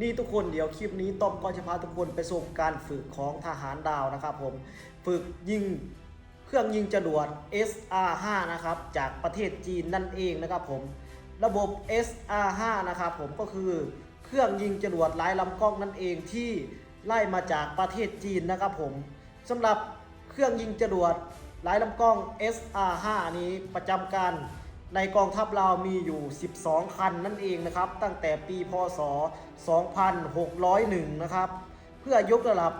ນີ້ທຸກຄົນ ດຽວຄລິບນີ້ຕ້ອມກໍຈະພາທຸກຄົນໄປຊົມການຝຶກຂອງທະຫານລາວນະຄັບຜົມ ຝຶກຍິງເຄື່ອງຍິງຈະຫຼວດ ເອສອາຫ້າ ນະຄັບ ຈາກປະເທດຈີນນັ້ນເອງນະຄັບຜົມ. ລະບົບ ເອສອາຫ້າ ນະຄັບຜົມ ກໍຄືເຄື່ອງຍິງຈະຫຼວດຫຼາຍລຳກ້ອງນັ້ນເອງ ທີ່ໄລ່ມາຈາກປະເທດຈີນນະຄັບຜົມ. ສຳລັບເຄື່ອງຍິງຈະຫຼວດຫຼາຍລຳກ້ອງ ເອສອາຫ້າ ນີ້ ປະຈຳການໃນກອງທັບລາວມີຢູ່ສິບສອງຄັນນັ້ນເອງນະຄັບ ຕັ້ງແຕ່ປີ ພ.ສ. ສອງພັນຫົກຮ້ອຍເອັດ ນະຄັບ ເພື່ອຍົກລະດັບ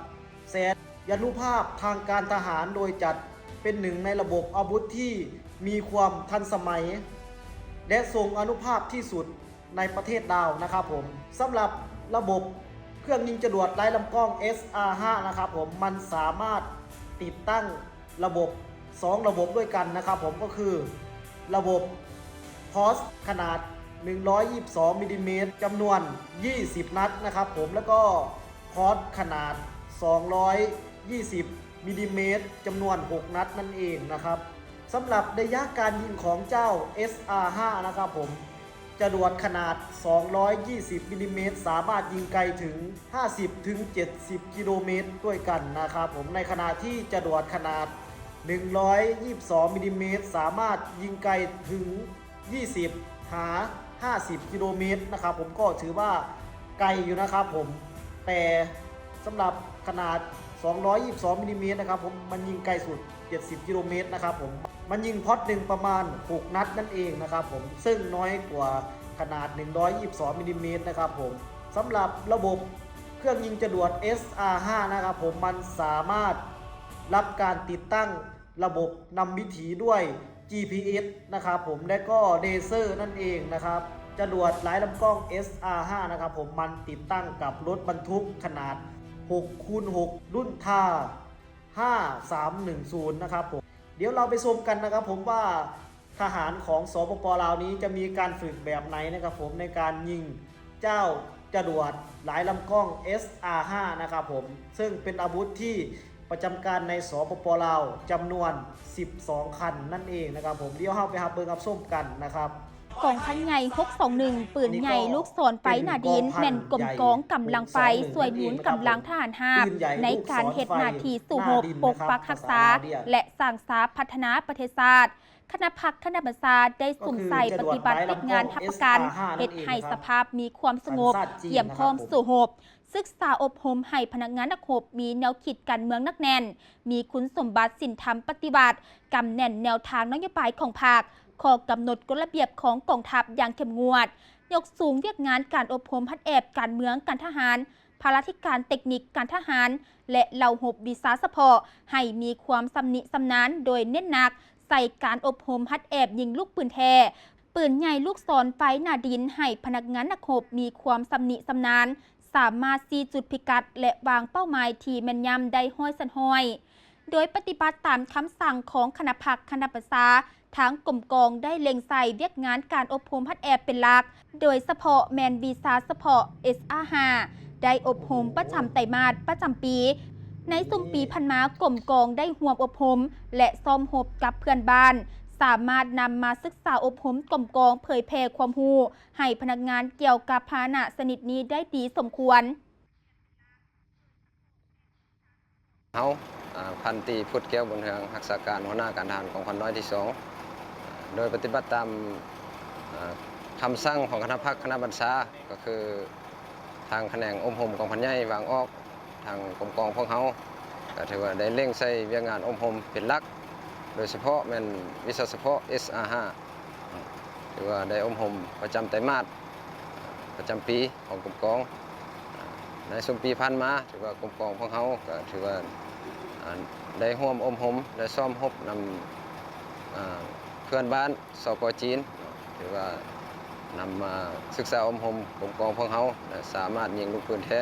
ແສນຍານຸພາບທາງການທະຫານ ໂດຍຈັດເປັນໜຶ່ງໃນລະບົບອາວຸດທີ່ມີຄວາມທັນສະໄໝ ແລະ ຊົງອານຸພາບທີ່ສຸດ ໃນປະເທດລາວນະຄັບຜົມ. ສຳລັບລະບົບເຄື່ອງຍິງຈະຫຼວດຫຼາຍລຳກ້ອງ ເອສອາຫ້າ ນະຄັບຜົມ ມັນສາມາດຕິດຕັ້ງລະບົບສອງລະບົບດ້ວຍກັນນະຄັບຜົມ ກໍຄືລະບົບ Pulse ຂະໜາດໜຶ່ງຮ້ອຍຊາວສອງມິນລີເມັດ ຈຳນວນຊາວສິບນັດນະຄັບຜົມ ແລ້ວກໍ Pulse ຂະໜາດສອງຮ້ອຍຊາວສິບມິນລີເມັດ ຈຳນວນຫົກນັດນັ້ນເອງນະຄັບ. ສຳລັບໄລຍະການຍິງຂອງເຈົ້າ ເອສອາຫ້າ ນະຄັບຜົມ ຈະຫຼວດຂະໜາດສອງຮ້ອຍຊາວສິບມິນລີເມັດ ສາມາດຍິງໄກເຖິງຫ້າສິບເຖິງເຈັດສິບກິໂລເມັດດ້ວຍກັນນະຄັບຜົມ ໃນຂະນະທີ່ຈະຫຼວດຂະໜາດໜຶ່ງຮ້ອຍຊາວສອງມິນລີເມັດ ສາມາດຍິງໄກເຖິງຊາວສິບຫາຫ້າສິບກິໂລເມັດນະຄັບຜົມ ກໍຖືວ່າໄກຢູ່ນະຄັບຜົມ ແຕ່ ສຳລັບຂະໜາດສອງຮ້ອຍຊາວສອງມິນລີເມັດນະຄັບຜົມ ມັນຍິງໄກສຸດເຈັດສິບກິໂລເມັດນະຄັບຜົມ ມັນຍິງ Pulse ໜຶ່ງປະມານຫົກນັດນັ້ນເອງນະຄັບຜົມ ເຊິ່ງນ້ອຍກວ່າຂະໜາດໜຶ່ງຮ້ອຍຊາວສອງມິນລີເມັດນະຄັບຜົມ. ສຳລັບລະບົບເຄື່ອງຍິງຈະຫຼວດ ເອສອາຫ້າ ນະຄັບຜົມ ມັນສາມາດຮັບການຕິດຕັ້ງ ລະບົບນຳວິຖີດ້ວຍ ຈີພີເອັສ ນະຄັບຜົມ ແລະກໍເລເຊີນັ້ນເອງນະຄັບ. ຈະຫຼວດຫຼາຍລຳກ້ອງ ເອສອາຫ້າ ນະຄັບຜົມ ມັນຕິດຕັ້ງກັບລົດບັນທຸກຂະໜາດຫົກຄູນຫົກ ລຸ້ນ ທາ ຫ້າສາມໜຶ່ງສູນ ນະຄັບຜົມ. ດຽວເຮົາໄປຊົມກັນນະຄັບຜົມວ່າ ທະຫານຂອງ ສປປ ລາວ ນີ້ຈະມີການຝຶກແບບໃດນະຄັບຜົມ ໃນການຍິງເຈົ້າຈະຫຼວດຫຼາຍລຳກ້ອງ ເອສອາຫ້າ ນະຄັບຜົມ ເຊິ່ງເປັນອາວຸດທີ່ ປະຈຳການໃນ ສປປ ລາວ ຈຳນວນສິບສອງຄັນນັ້ນເອງນະຄັບຜົມ. ດຽວເຮົາໄປຮັບເບິ່ງຮັບຊົມກັນນະຄັບ. ກອງພັນໃຫຍ່ຫົກສອງໜຶ່ງ ປືນໃຫຍ່ລູກສອນໄຟໜ້າດິນ ແມ່ນກົມກອງກຳລັງໄຟ ຊ່ວຍໜູນກຳລັງທະຫານຮາບ ໃນການເຮັດໜ້າທີ່ສູ້ຮົບ ປົກປັກຮັກສາ ແລະ ສ້າງສາພັດທະນາປະເທດຊາດ. ຄະນະພັກຄະນະບັນຊາໄດ້ສຸມໃສ່ປະຕິບັດວຽກງານຮັບປະກັນ ເຮັດໃຫ້ສະພາບມີຄວາມສະຫງົບ, ກຽມພ້ອມສູ້ຮົບ. ສຶກສາອົບຮົມໃຫ້ພະນັກງານນັກຮົບມີແນວຄິດການເມືອງໜັກແໜ້ນ, ມີຄຸນສົມບັດສິນທຳປະຕິວັດ, ກຳແໜ້ນແນວທາງນະໂຍບາຍຂອງພັກ, ຂໍ້ກຳນົດກົດລະບຽບຂອງກອງທັບຢ່າງເຂັ້ມງວດ, ຍົກສູງວຽກງານການອົບຮົມຫັດແອບການເມືອງ, ການທະຫານ, ພະລາທິການເຕັກນິກການທະຫານ ແລະ ເຫຼົ່າຮົບວິຊາສະເພາະ ໃຫ້ມີຄວາມຊຳນິຊຳນານ ໂດຍເນັ້ນໜັກໃສ່ການອົບຮົມຫັດແອບຍິງລູກປືນແທ້, ປືນໃຫຍ່ລູກສອນໄຟໜ້າດິນ ໃຫ້ພະນັກງານນັກຮົບມີຄວາມຊຳນິຊຳນານ, ສາມາດຊີ້ຈຸດພິກັດ ແລະ ວາງເປົ້າໝາຍທີ່ແມ່ນຢຳໄດ້ຮ້ອຍສ່ວນຮ້ອຍ. ໂດຍປະຕິບັດຕາມຄຳສັ່ງຂອງຄະນະພັກຄະນະບັນຊາ, ທາງກົມກອງໄດ້ເລັ່ງໃສ່ວຽກງານການອົບຮົມຫັດແອບເປັນຫຼັກ, ໂດຍສະເພາະແມ່ນວິຊາສະເພາະ ເອສອາຫ້າ ໄດ້ອົບຮົມປະຈຳໄຕມາດປະຈຳປີ. ໃນຊຸມປີຜ່ານມາ, ກົມກອງໄດ້ຮ່ວມອົບຮົມ ແລະ ຊ້ອມຮົບກັບເພື່ອນບ້ານ, ສາມາດນຳມາສຶກສາອົບຮົມກົມກອງເຜີຍແຜ່ຄວາມຮູ້ໃຫ້ພະນັກງານກ່ຽວກັບພາຫະນະຊະນິດນີ້ໄດ້ດີສົມຄວນ. ເຮົາ ອາ ພັນຕີ ພຸດ ແກ້ວບຸນເຮືອງ, ຮັກສາການຫົວໜ້າການທະຫານກອງພັນນ້ອຍທີສອງ ໂດຍປະຕິບັດຕາມ ອາ ຄຳສັ່ງຂອງຄະນະພັກຄະນະບັນຊາ ກໍຄືທາງຂະແໜງອົບຮົມກອງພັນໃຫຍ່ວາງອອກ, ທາງກົມກອງພວກເຮົາກໍຖືວ່າໄດ້ເລັ່ງໃສ່ວຽກງານອົບຮົມເປັນຫຼັກ, ໂດຍສະເພາະແມ່ນວິຊາສະເພາະ ເອສອາຫ້າ ຖືວ່າໄດ້ອົບຮົມປະຈຳໄຕມາດ ປະຈຳປີຂອງກົມກອງ. ໃນຊຸມປີຜ່ານມາ ຖືວ່າກົມກອງພວກເຮົາກໍຖືວ່າ ອາ ໄດ້ຮ່ວມອົບຮົມ ແລະ ຊ້ອມຮົບນຳ ອາ ເພື່ອນບ້ານ ສປ ຈີນ ເນາະ, ຖືວ່ານຳມາສຶກສາອົບຮົມກົມກອງພວກເຮົາ ແລະ ສາມາດຍິງລູກປືນແທ້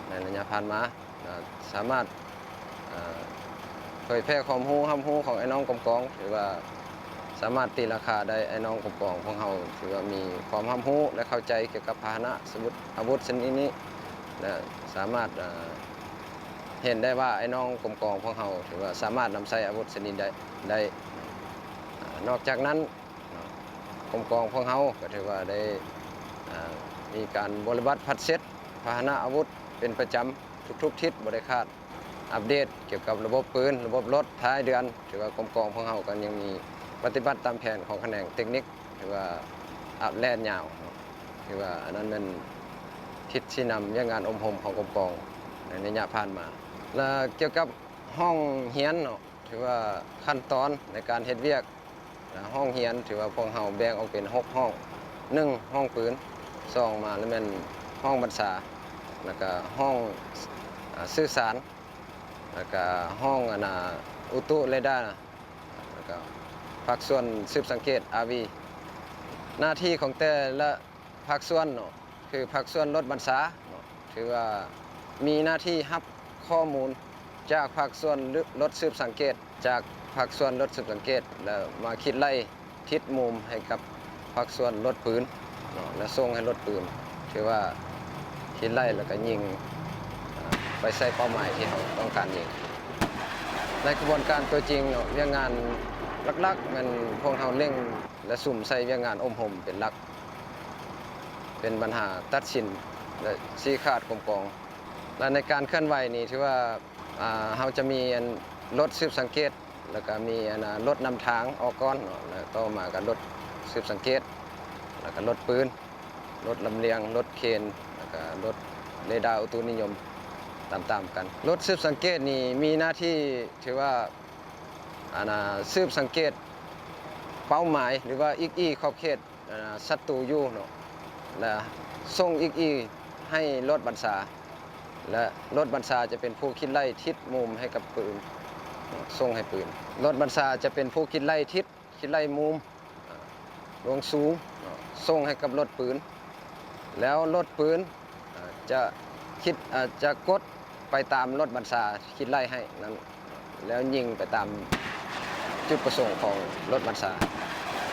ໃນໄລຍະຜ່ານມາ. ສາມາດ ເອີ ເຜີຍແຜ່ຄວາມຮູ້ຮັບຮູ້ຂອງອ້າຍນ້ອງກົມກອງ, ຖືວ່າສາມາດຕີລາຄາໄດ້. ອ້າຍນ້ອງກົມກອງພວກເຮົາ ຖືວ່າມີຄວາມຮັບຮູ້ ແລະ ເຂົ້າໃຈກ່ຽວກັບພາຫະນະ ສະວຸດ ອາວຸດຊະນິດນີ້ ແລະ ສາມາດ ເອີ ເຫັນໄດ້ວ່າອ້າຍນ້ອງກົມກອງພວກເຮົາ ຖືວ່າສາມາດນຳໃຊ້ອາວຸດຊະນິດໃດໄດ້. ນອກຈາກນັ້ນ ເນາະ, ກົມກອງພວກເຮົາກໍຖືວ່າໄດ້ ເອີ ມີການບໍລິບັດພັດເຊັດພາຫະນະອາວຸດເປັນປະຈຳທຸກໆທິດບໍ່ໄດ້ຂາດ. ອັບເດດກ່ຽວກັບລະບົບປືນ, ລະບົບລົດ ທ້າຍເດືອນ ຖືວ່າກົມກອງພວກເຮົາກໍຍັງມີປະຕິບັດຕາມແຜນຂອງຂະແໜງເຕັກນິກ ຖືວ່າອັບແລ່ນຍາວເນາະ. ຖືວ່າອັນນັ້ນແມ່ນທິດຊີ້ນຳວຽກງານອົບຮົມຂອງກົມກອງໃນໄລຍະຜ່ານມາ. ແລະ ກ່ຽວກັບຫ້ອງຮຽນເນາະ ຖືວ່າຂັ້ນຕອນໃນການເຮັດວຽກ ແລະ ຫ້ອງຮຽນ ຖືວ່າພວກເຮົາແບ່ງອອກເປັນຫົກຫ້ອງ, ໜຶ່ງ ຫ້ອງປືນ, ສອງ ມາແລ້ວແມ່ນຫ້ອງບັນຊາ, ແລ້ວກະຫ້ອງ ອາ ສື່ສານ, ແລ້ວກະຫ້ອງ ອັນນ່າ ອຸຕຸເຣດາ, ແລ້ວກະພາກສ່ວນສືບສັງເກດ ອາວີ. ໜ້າທີ່ຂອງແຕ່ລະ ພາກສ່ວນເນາະ ຄືພາກສ່ວນລົດບັນຊາເນາະ ຖືວ່າມີໜ້າທີ່ຮັບຂໍ້ມູນຈາກພາກສ່ວນລົດສືບສັງເກດ, ຈາກພາກສ່ວນລົດສືບສັງເກດ ແລ້ວມາຄິດໄລ່ທິດມຸມໃຫ້ກັບພາກສ່ວນລົດປືນເນາະ ແລ້ວສົ່ງໃຫ້ລົດປືນ ຖືວ່າຄິດໄລ່ແລ້ວກໍຍິງ ອາ ໄປໃສ່ເປົ້າໝາຍທີ່ເຮົາຕ້ອງການຍິງ. ໃນຂະບວນການຕົວຈິງເນາະ ວຽກງານຫຼັກໆແມ່ນພວກເຮົາເລັ່ງ ແລະ ສຸມໃສ່ວຽກງານອົບຮົມເປັນຫຼັກ ເປັນບັນຫາຕັດສິນ ແລະ ຊີ້ຂາດກົມກອງ. ແລະ ໃນການເຄື່ອນໄຫວນີ້ ຖືວ່າ ອາ ເຮົາຈະມີອັນລົດສືບສັງເກດ ແລ້ວກະມີອັນ ອາ ລົດນຳທາງອອກກ່ອນເນາະ ແລ້ວຕໍ່ມາກະລົດສືບສັງເກດ ແລ້ວກະລົດປືນ, ລົດລຳລຽງ, ລົດເຄນ ແລ້ວກະລົດເຣດາອຸຕຸນິຍົມຕາມໆກັນ. ລົດສືບສັງເກດນີ້ມີໜ້າທີ່ ຖືວ່າ ອັນ ອາ ສືບສັງເກດເປົ້າໝາຍ ຫຼືວ່າອີກອີຂອບເຂດ ອາ ສັດຕູຢູ່ເນາະ ແລະ ສົ່ງອີກອີໃຫ້ລົດບັນຊາ ແລະ ລົດບັນຊາຈະເປັນຜູ້ຄິດໄລ່ທິດມຸມໃຫ້ກັບປືນ ສົ່ງໃຫ້ປືນ. ລົດບັນຊາຈະເປັນຜູ້ຄິດໄລ່ທິດ ຄິດໄລ່ມຸມ ອາ ລວງສູງເນາະ ສົ່ງໃຫ້ກັບລົດປືນ ແລ້ວລົດປືນ ອາ ຈະຄິດ ອາ ຈະກົດໄປຕາມລົດບັນຊາຄິດໄລ່ໃຫ້ນັ້ນ ແລ້ວຍິງໄປຕາມຈຸດປະສົງຂອງລົດບັນຊາ.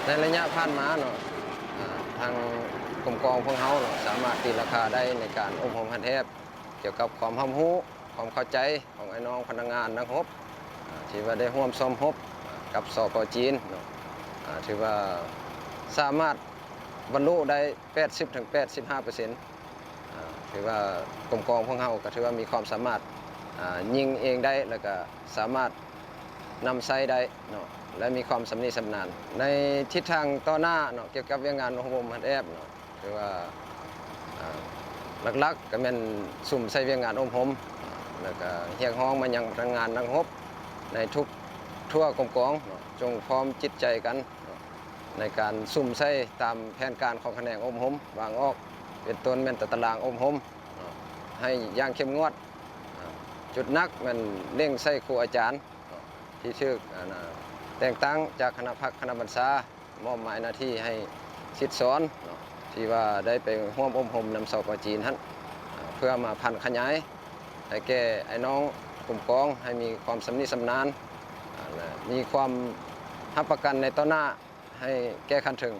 ໃນໄລຍະຜ່ານມາເນາະ ອາ ທາງກົມກອງພວກເຮົາເນາະ ສາມາດຕີລາຄາໄດ້ໃນການອົບຮົມຫັດແຮບກ່ຽວກັບຄວາມຮັບຮູ້ ຄວາມເຂົ້າໃຈຂອງອ້າຍນ້ອງພະນັກງານນັກຮົບ ອາ ທີ່ວ່າໄດ້ຮ່ວມຊ້ອມຮົບ ອາ ກັບ ສປ ຈີນເນາະ ອາ ຖືວ່າສາມາດບັນລຸໄດ້ ແປດສິບເຖິງແປດສິບຫ້າເປີເຊັນ ອາ ຖືວ່າກົມກອງພວກເຮົາກໍຖືວ່າມີຄວາມສາມາດ ອາ ຍິງເອງໄດ້ ແລ້ວກໍສາມາດນຳໃຊ້ໄດ້ເນາະ ແລະ ມີຄວາມຊຳນິຊຳນານ. ໃນທິດທາງຕໍ່ໜ້າເນາະ ກ່ຽວກັບວຽກງານອົບຮົມຫັດແຮບເນາະ ຖືວ່າ ອາ ຫຼັກໆກໍແມ່ນສຸມໃສ່ວຽກງານອົບຮົມ ແລ້ວກໍຮຽກຮ້ອງມາຍັງພະນັກງານນັກຮົບໃນທຸກທົ່ວກົມກອງເນາະ ຈົ່ງພ້ອມຈິດໃຈກັນເນາະ ໃນການສຸມໃສ່ຕາມແຜນການຂອງຂະແໜງອົບຮົມວາງອອກ ເປັນຕົ້ນແມ່ນຕາຕະລາງອົບຮົມເນາະ ໃຫ້ຢ່າງເຂັ້ມງວດ. ອາ ຈຸດໜັກແມ່ນເລັ່ງໃສ່ຄູອາຈານເນາະ ທີ່ຖືກ ອັນ ອາ ແຕ່ງຕັ້ງຈາກຄະນະພັກຄະນະບັນຊາ ມອບໝາຍໜ້າທີ່ໃຫ້ສິດສອນເນາະ ທີ່ວ່າໄດ້ໄປຮ່ວມອົບຮົມນຳ ສປ ຈີນຫັ້ນ ເພື່ອມາຜັນຂະຫຍາຍໃຫ້ແກ່ອ້າຍນ້ອງກົມກອງ ໃຫ້ມີຄວາມຊຳນິຊຳນານ ແລະ ມີຄວາມຮັບປະກັນໃນຕໍ່ໜ້າໃຫ້ແກ່ຂັ້ນເທິງ.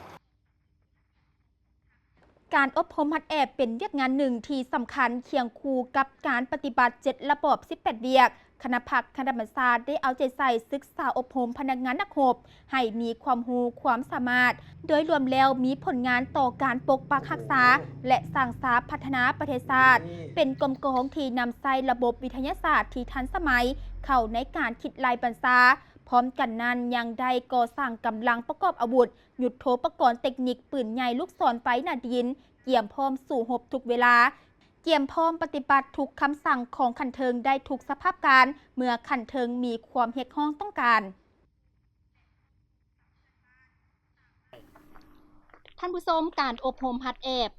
ການອົບຮົມຫັດແອບເປັນວຽກງານໜຶ່ງທີ່ສຳຄັນຄຽງຄູ່ກັບການປະຕິບັດເຈັດລະບອບສິບແປດວຽກ. ຄະນະພັກຄະນະບັນຊາໄດ້ເອົາໃຈໃສ່ສຶກສາອົບຮົມພະນັກງານນັກຮົບໃຫ້ມີຄວາມຮູ້ຄວາມສາມາດ, ໂດຍລວມແລ້ວມີຜົນງານຕໍ່ການປົກປັກຮັກສາ ແລະ ສ້າງສາພັດທະນາປະເທດຊາດ, ເປັນກົມກອງທີ່ນຳໃຊ້ລະບົບວິທະຍາສາດທີ່ທັນສະໄໝເຂົ້າໃນການຄິດໄລ່ບັນຊາ. ພ້ອມກັນນັ້ນຍັງໄດ້ກໍ່ສ້າງກຳລັງປະກອບອາວຸດ, ຍຸດໂທປະກອນເຕັກນິກ, ປືນໃຫຍ່, ລູກສອນໄຟໜ້າດິນ, ກຽມພ້ອມສູ້ຮົບທຸກເວລາ, ກຽມພ້ອມປະຕິບັດທຸກຄຳສັ່ງຂອງຂັ້ນເທິງໄດ້ທຸກສະພາບການ ເມື່ອຂັ້ນເທິງມີຄວາມຮຽກຮ້ອງຕ້ອງການ. ທ່ານຜູ້ຊົມ, ການອົບຮົມຫັດແອບ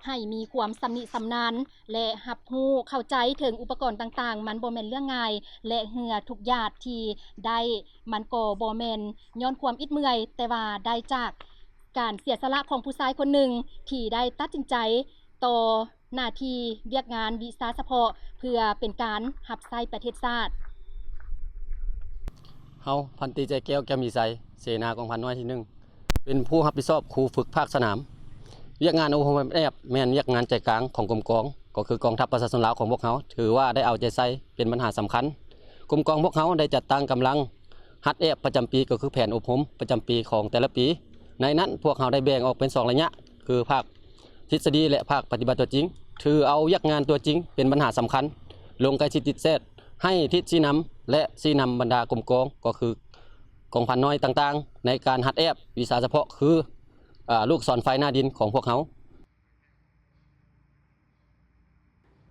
ໃຫ້ມີຄວາມຊຳນິຊຳນານ ແລະ ຮັບຮູ້ເຂົ້າໃຈເຖິງອຸປະກອນຕ່າງໆ ມັນບໍ່ແມ່ນເລື່ອງງ່າຍ ແລະ ເຫື່ອທຸກຫຍາດທີ່ໄດ້ ມັນກໍບໍ່ແມ່ນຍ້ອນຄວາມອິດເມື່ອຍ, ແຕ່ວ່າໄດ້ຈາກການເສຍສະຫຼະຂອງຜູ້ຊາຍຄົນໜຶ່ງ ທີ່ໄດ້ຕັດສິນໃຈຕໍ່ໜ້າທີ່ວຽກງານວິຊາສະເພາະ ເພື່ອເປັນການຮັບໃຊ້ປະເທດຊາດ. ເຮົາ ພັນຕີ ໃຈແກ້ວ ແກ້ວມີໄຊ, ເສນາກອງພັນນ້ອຍທີໜຶ່ງ ເປັນຜູ້ຮັບຜິດຊອບຄູຝຶກພາກສະໜາມ. ວຽກງານອົບຮົມຫັດແອບແມ່ນວຽກງານໃຈກາງຂອງກົມກອງ, ກໍຄືກອງທັບປະຊາຊົນລາວຂອງພວກເຮົາ, ຖືວ່າໄດ້ເອົາໃຈໃສ່ເປັນບັນຫາສຳຄັນ. ກົມກອງພວກເຮົາໄດ້ຈັດຕັ້ງກຳລັງຫັດແອບປະຈຳປີ, ກໍຄືແຜນອົບຮົມປະຈຳປີຂອງແຕ່ລະປີ. ໃນນັ້ນພວກເຮົາໄດ້ແບ່ງອອກເປັນສອງໄລຍະ, ຄືພາກ ທິດສະດີ ແລະ ພາກປະຕິບັດຕົວຈິງ, ຖືເອົາວຽກງານຕົວຈິງເປັນບັນຫາສຳຄັນ, ລົງໃກ້ຊິດຕິດແຊດ ໃຫ້ທິດຊີ້ນຳ ແລະ ຊີ້ນຳບັນດາກົມກອງ ກໍຄືກອງພັນນ້ອຍຕ່າງໆ ໃນການຮັດແອບວິຊາສະເພາະ ຄື ອາ ລູກສອນໄຟໜ້າດິນຂອງພວກເຮົາ.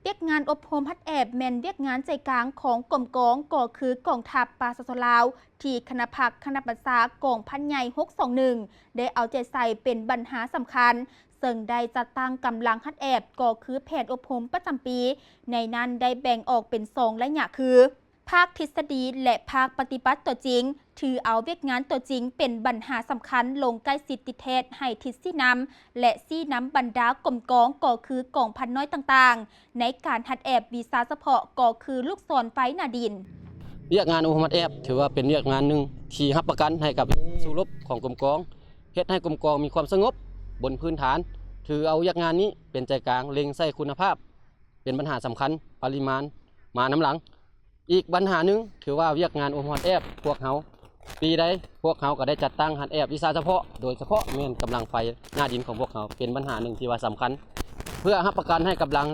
ວຽກງານອົບຮົມຮັດແອບແມ່ນວຽກງານໃຈກາງຂອງກົມກອງ ກໍຄືກອງທັບປະຊາຊົນລາວ ທີ່ຄະນະພັກຄະນະບັນຊາກອງພັນໃຫຍ່ຫົກສອງໜຶ່ງ ໄດ້ເອົາໃຈໃສ່ເປັນບັນຫາສຳຄັນ, ເຊິ່ງໄດ້ຈັດຕັ້ງກຳລັງຮັດແອບ ກໍຄືແຜນອົບຮົມປະຈຳປີ, ໃນນັ້ນໄດ້ແບ່ງອອກເປັນສອງໄລຍະຄື ພາກທິດສະດີ ແລະ ພາກປະຕິບັດຕົວຈິງ, ຖືເອົາວຽກງານຕົວຈິງເປັນບັນຫາສຳຄັນ, ລົງໃກ້ຊິດຕິດແທດໃຫ້ທິດຊີ້ນຳ ແລະ ຊີ້ນຳບັນດາກົມກອງ ກໍຄືກອງພັນນ້ອຍຕ່າງໆ ໃນການຮັດແອບວິຊາສະເພາະ ກໍຄືລູກສອນໄຟໜ້າດິນ. ວຽກງານອົບຮົມຮັດແອບ ຖືວ່າເປັນວຽກງານໜຶ່ງທີ່ຮັບປະກັນໃຫ້ກັບການສູ້ຮົບຂອງກົມກອງ, ເຮັດໃຫ້ກົມກອງມີຄວາມສະຫງົບບົນພື້ນຖານ, ຖືເອົາວຽກງານນີ້ເປັນໃຈກາງ, ເລັງໃສ່ຄຸນນະພາບເປັນບັນຫາສຳຄັນ, ປະລິມານມານຳຫຼັງ. ອີກບັນຫາໜຶ່ງ ຖືວ່າວຽກງານອົບຮົມຮັດແອບພວກເຮົາ ປີໃດພວກເຮົາກໍໄດ້ຈັດຕັ້ງຮັດແອບວິຊາສະເພາະ, ໂດຍສະເພາະແມ່ນກຳລັງໄຟໜ້າດິນຂອງພວກເຮົາ ເປັນບັນຫາໜຶ່ງທີ່ວ່າສຳຄັນ ເພື່ອຮັບປະກັນໃຫ້ກຳລັງ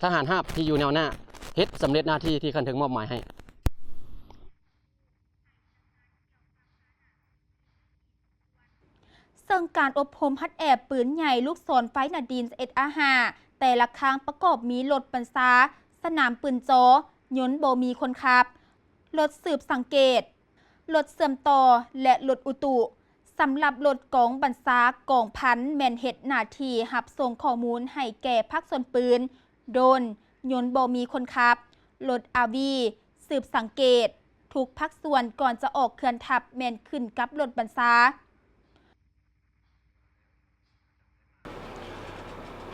ທະຫານຮາບທີ່ຢູ່ແນວໜ້າ ເຮັດສຳເລັດໜ້າທີ່ທີ່ຂັ້ນເທິງມອບໝາຍໃຫ້. ເຊິ່ງການອົບຮົມຮັດແອບປືນໃຫຍ່ລູກສອນໄຟໜ້າດິນ ເອັສເອັສອາຫ້າ ແຕ່ລະຄັ້ງປະກອບມີລົດບັນຊາ, ສະໜາມປືນຈໍ, ຍົນບໍ່ມີຄົນຂັບ, ລົດສືບສັງເກດ, ລົດເຊື່ອມຕໍ່ ແລະ ລົດອຸຕຸ. ສຳລັບລົດກອງບັນຊາກອງພັນ ແມ່ນເຮັດໜ້າທີ່ຮັບສົ່ງຂໍ້ມູນໃຫ້ແກ່ພາກສ່ວນປືນ, ໂດຣນ, ຍົນບໍ່ມີຄົນຂັບ, ລົດອາວີ, ສືບສັງເກດ, ທຸກພາກສ່ວນກ່ອນຈະອອກເຄື່ອນທັບແມ່ນຂຶ້ນກັບລົດບັນຊາ.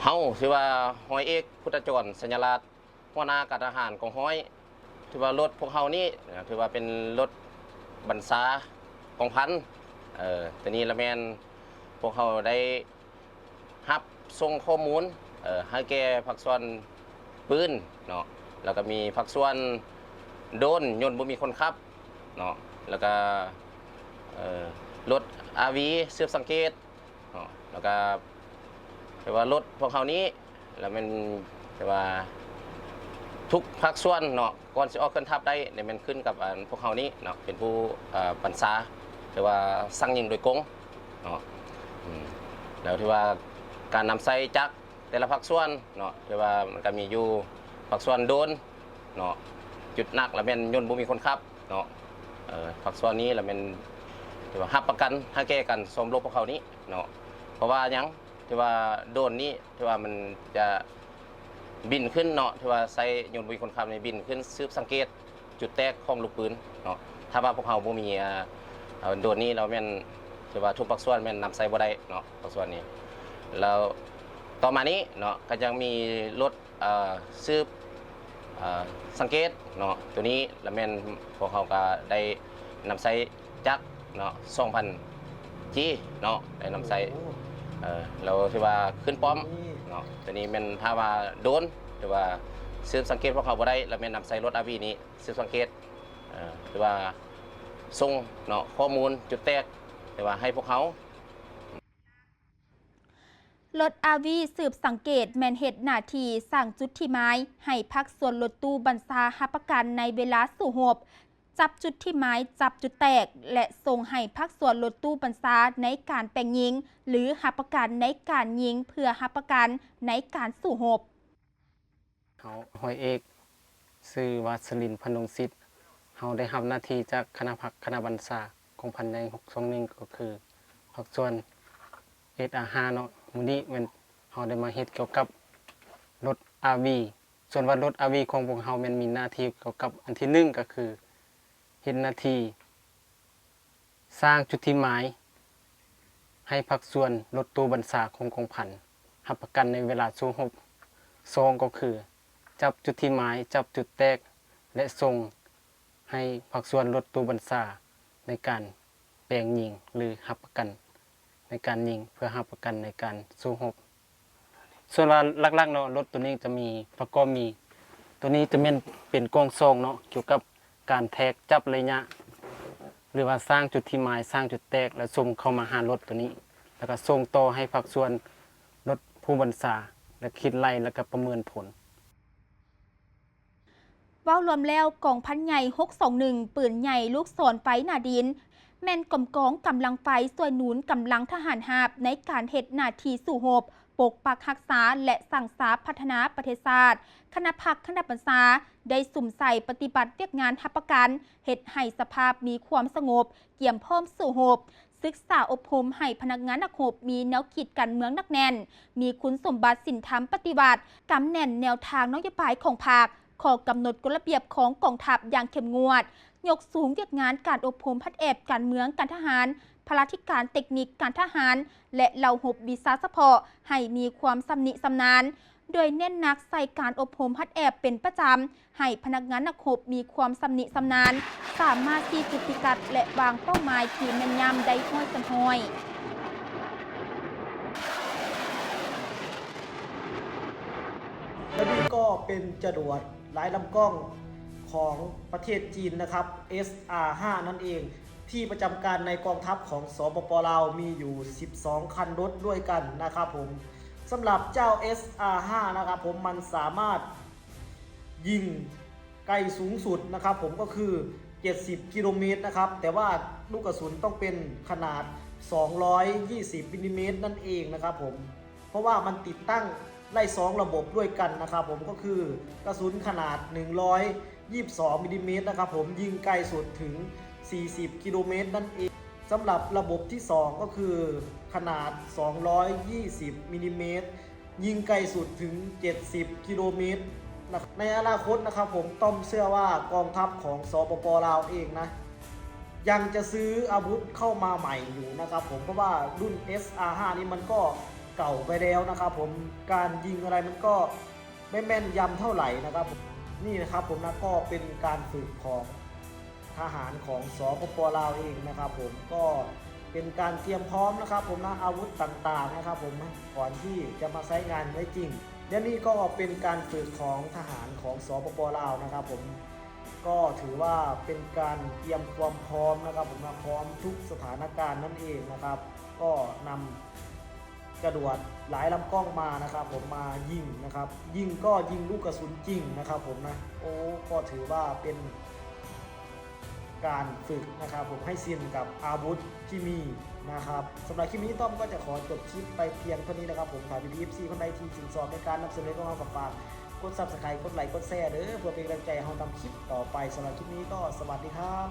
ເຮົາ ຊື່ວ່າ ຮ້ອຍເອກ ພຸດທະຈອນ ສັນຍາລາດ ຫົວໜ້າການທະຫານກອງຮ້ອຍ ຖືວ່າລົດພວກເຮົານີ້ ຖືວ່າເປັນລົດບັນຊາກອງພັນ. ເອີ ໂຕນີ້ລະແມ່ນພວກເຮົາໄດ້ຮັບສົ່ງຂໍ້ມູນ ເອີ ໃຫ້ແກ່ພາກສ່ວນປືນເນາະ, ແລ້ວກໍມີພາກສ່ວນໂດຣນ ຍົນບໍ່ມີຄົນຂັບເນາະ, ແລ້ວກໍ ເອີ ລົດອາວີ ສືບສັງເກດ ເນາະ ແລ້ວກະແຕ່ວ່າລົດພວກເຮົານີ້ ລະແມ່ນແຕ່ວ່າທຸກພາກສ່ວນເນາະ ກ່ອນຊິອອກເຄື່ອນທັບໄດ້ ລະແມ່ນຂຶ້ນກັບ ອັນ ພວກເຮົານີ້ເນາະ ເປັນຜູ້ ເອີ ບັນຊາ ຫຼືວ່າສັ່ງຍິງໂດຍກົງເນາະ. ອືມ ແລ້ວຖືວ່າການນຳໃຊ້ຈັກ ແຕ່ລະພາກສ່ວນເນາະ ແຕ່ວ່າມັນກະມີຢູ່ພາກສ່ວນໂດຣນເນາະ ຈຸດໜັກລະແມ່ນຍົນບໍ່ມີຄົນຂັບເນາະ. ເອີ ພາກສ່ວນນີ້ລະແມ່ນຖືວ່າຮັບປະກັນໃຫ້ແກ່ການຊ້ອມລົບພວກເຮົານີ້ເນາະ. ເພາະວ່າຫຍັງ? ຖືວ່າໂດຣນນີ້ ຖືວ່າມັນຈະບິນຂຶ້ນເນາະ ຖືວ່າໃຊ້ຍົນບໍ່ມີຄົນຂັບນີ້ ບິນຂຶ້ນສືບສັງເກດ ຈຸດແຕກຂອງລູກປືນເນາະ. ຖ້າວ່າພວກເຮົາບໍ່ມີ ເອີ ເອີ ໂດຣນນີ້ ລະແມ່ນຖືວ່າທຸກພາກສ່ວນແມ່ນນຳໃຊ້ບໍ່ໄດ້ເນາະ ພາກສ່ວນນີ້. ແລ້ວຕໍ່ມານີ້ເນາະ ກະຍັງມີລົດ ເອີ ສືບ ເອີ ສັງເກດເນາະ ໂຕນີ້ລະແມ່ນພວກເຮົາກະໄດ້ນຳໃຊ້ຈັກເນາະ ສອງພັນຈີເນາະ ໄດ້ນຳໃຊ້. ເອີ ແລ້ວຖືວ່າຂຶ້ນປ້ອມເນາະ ໂຕນີ້ແມ່ນຖ້າວ່າໂດຣນ ຫຼືວ່າສືບສັງເກດພວກເຮົາບໍ່ໄດ້ ລະແມ່ນນຳໃຊ້ລົດອາວີນີ້ ສືບສັງເກດ ເອີ ຫຼືວ່າສົ່ງເນາະ ຂໍ້ມູນຈຸດແຕກ ຫຼືວ່າໃຫ້ພວກເຮົາ. ລົດອາວີສືບສັງເກດແມ່ນເຮັດໜ້າທີ່ສ້າງຈຸດທີ່ໝາຍໃຫ້ພາກສ່ວນລົດຕູ້ບັນຊາຮັບປະກັນໃນເວລາສູ້ຮົບ, ຈັບຈຸດທີ່ໝາຍ, ຈັບຈຸດແຕກ ແລະ ສົ່ງໃຫ້ພາກສ່ວນລົດຕູ້ບັນຊາໃນການແປງຍິງ ຫຼື ຮັບປະກັນໃນການຍິງ ເພື່ອຮັບປະກັນໃນການສູ້ຮົບ. ເຮົາ ຮ້ອຍເອກ ຊື່ວ່າ ສະລິນ ພະນົງສິດ. ເຮົາໄດ້ຮັບໜ້າທີ່ຈາກຄະນະພັກຄະນະບັນຊາກອງພັນໃຫຍ່ຫົກສອງໜຶ່ງ ກໍຄືພາກສ່ວນ ເອັສເອັສອາຫ້າ ເນາະ. ມື້ນີ້ແມ່ນເຮົາໄດ້ມາເຮັດກ່ຽວກັບລົດອາວີ. ສ່ວນວ່າລົດອາວີຂອງພວກເຮົາແມ່ນມີໜ້າທີ່ກ່ຽວກັບ ອັນທີໜຶ່ງ ກໍຄືເຮັດໜ້າທີ່ ສ້າງຈຸດທີ່ໝາຍໃຫ້ພາກສ່ວນລົດຕູ້ບັນຊາຂອງກອງພັນຮັບປະກັນໃນເວລາສູ້ຮົບ. ສອງ ກໍຄື ຈັບຈຸດທີ່ໝາຍ, ຈັບຈຸດແຕກ ແລະ ສົ່ງໃຫ້ພາກສ່ວນລົດຕູ້ບັນຊາໃນການແປງຍິງ ຫຼື ຮັບປະກັນໃນການຍິງ ເພື່ອຮັບປະກັນໃນການສູ້ຮົບ. ສ່ວນວ່າຫຼັກໆເນາະ ລົດໂຕນີ້ຈະມີ ປະກອບມີ ໂຕນີ້ຈະແມ່ນເປັນກ້ອງສ່ອງເນາະ ກ່ຽວກັບການແທກ ຈັບໄລຍະ ຫຼືວ່າສ້າງຈຸດທີ່ໝາຍ ສ້າງຈຸດແຕກ ແລ້ວສົ່ງເຂົ້າມາຫາລົດໂຕນີ້ ແລ້ວກໍສົ່ງຕໍ່ໃຫ້ພາກສ່ວນລົດ ຜູ້ບັນຊາ ແລະ ຄິດໄລ່ ແລະ ກໍປະເມີນຜົນ. ເວົ້າລວມແລ້ວ, ກອງພັນໃຫຍ່ຫົກສອງໜຶ່ງ ປືນໃຫຍ່ລູກສອນໄຟໜ້າດິນ ແມ່ນກອມກອງກຳລັງໄຟຊ່ວຍໜູນກຳລັງທະຫານຮາບໃນການເຮັດໜ້າທີ່ສູ້ຮົບ, ປົກປັກຮັກສາ ແລະ ສ້າງສາພັດທະນາປະເທດຊາດ. ຄະນະພັກຄະນະບັນຊາໄດ້ສຸມໃສ່ປະຕິບັດວຽກງານຮັບປະກັນ ເຮັດໃຫ້ສະພາບມີຄວາມສະຫງົບ, ກຽມພ້ອມສູ້ຮົບ, ສຶກສາອົບຮົມໃຫ້ພະນັກງານນັກຮົບມີແນວຄິດການເມືອງໜັກແໜ້ນ, ມີຄຸນສົມບັດສິນທຳປະຕິວັດ, ກຳແໜ້ນແນວທາງນະໂຍບາຍຂອງພັກ, ຂໍ້ກຳນົດກົດລະບຽບຂອງກອງທັບຢ່າງເຂັ້ມງວດ, ຍົກສູງວຽກງານການອົບຮົມຫັດແອບການເມືອງການທະຫານ, ພະລາທິການເຕັກນິກການທະຫານ ແລະ ເຫຼົ່າຮົບວິຊາສະເພາະໃຫ້ມີຄວາມຊຳນິຊຳນານ, ໂດຍເນັ້ນໜັກໃສ່ການອົບຮົມຫັດແອບເປັນປະຈຳ, ໃຫ້ພະນັກງານນັກຮົບມີຄວາມຊຳນິຊຳນານ, ສາມາດຊີ້ຈຸດພິກັດ ແລະ ວາງເປົ້າໝາຍທີ່ແມ່ນຢຳໄດ້ຮ້ອຍສ່ວນຮ້ອຍ. ແລະ ນີ້ກໍເປັນຈະຫຼວດຫຼາຍລຳກ້ອງຂອງປະເທດຈີນນະຄັບ ເອສອາຫ້າ ນັ້ນເອງ ທີ່ປະຈຳການໃນກອງທັບຂອງ ສປປ ລາວ ມີຢູ່ສິບສອງຄັນລົດດ້ວຍກັນນະຄັບຜົມ. ສຳລັບເຈົ້າ ເອສອາຫ້າ ນະຄັບຜົມ ມັນສາມາດຍິງໄກສູງສຸດນະຄັບຜົມ ກໍຄືເຈັດສິບກິໂລເມດນະຄັບ, ແຕ່ວ່າລູກກະສຸນຕ້ອງເປັນຂະໜາດສອງຮ້ອຍຍີ່ສິບມິນລິເມດນັ້ນເອງນະຄັບຜົມ. ເພາະວ່າມັນຕິດຕັ້ງໄດ້ສອງລະບົບດ້ວຍກັນນະຄັບຜົມ ກໍຄືກະສຸນຂະໜາດໜຶ່ງຮ້ອຍຍີ່ສິບສອງມິນລິເມດນະຄັບຜົມ ຍິງໄກສຸດເຖິງສີ່ສິບກິໂລເມດນັ້ນເອງ. ສຳລັບລະບົບທີສອງກໍຄືຂະໜາດສອງຮ້ອຍຍີ່ສິບມິນລິເມດ ຍິງໄກສຸດເຖິງເຈັດສິບກິໂລເມດນະ. ໃນອະນາຄົດນະຄັບຜົມ ຕ້ອມເຊື່ອວ່າກອງທັບຂອງ ສປປ ລາວ ເອງນະ ຍັງຈະຊື້ອາວຸດເຂົ້າມາໃໝ່ຢູ່ນະຄັບຜົມ ເພາະວ່າລຸ້ນ ເອສອາຫ້າ ນີ້ມັນກໍເກົ່າໄປແລ້ວນະຄັບຜົມ ການຍິງອະໄລມັນກໍບໍ່ແມ່ນຢຳເທົ່າໃດນະຄັບ. ນີ້ນະຄັບຜົມນະ ກໍເປັນການຝຶກຂອງທະຫານຂອງ ສປປ ລາວ ເອງນະຄັບຜົມ ກໍເປັນການຕຽມພ້ອມນະຄັບຜົມນະ ອາວຸດຕ່າງໆນະຄັບຜົມນະ ກ່ອນທີ່ຈະມາໃຊ້ງານໄດ້ຈິງ. ແລະ ນີ້ກໍເປັນການຝຶກຂອງທະຫານຂອງ ສປປ ລາວ ນະຄັບຜົມ. ກໍຖືວ່າເປັນການຕຽມຄວາມພ້ອມນະຄັບຜົມນະ ພ້ອມທຸກສະຖານະການນັ້ນເອງນະຄັບ. ກໍນຳຈະຫຼວດຫຼາຍລຳກ້ອງມານະຄັບຜົມ ມາຍິງນະຄັບ, ຍິງກໍຍິງລູກກະສຸນຈິງນະຄັບຜົມນະ. ໂອ້ ກໍຖືວ່າເປັນການຝຶກນະຄັບຜົມ ໃຫ້ຊິນກັບອາວຸດທີ່ມີນະຄັບ. ສຳລັບຄລິບນີ້ຕ້ອມກໍຈະຂໍຈົບຄລິບໄປພຽງເທົ່ານີ້ນະຄັບຜົມ. ຖ້າພີ່ໆ ເອັຟຊີ ຄົນໃດທີ່ຊື່ນຊອບໃນການນຳສະເໜີຂອງເຮົາ ກໍຝາກກົດ Subscribe ກົດໄລ ກົດແຊເດີ ເພື່ອເປັນກຳລັງໃຈໃຫ້ເຮົາທຳຄລິບຕໍ່ໄປ. ສຳລັບຄລິບນີ້ກໍສະຫວັດດີຄັບ.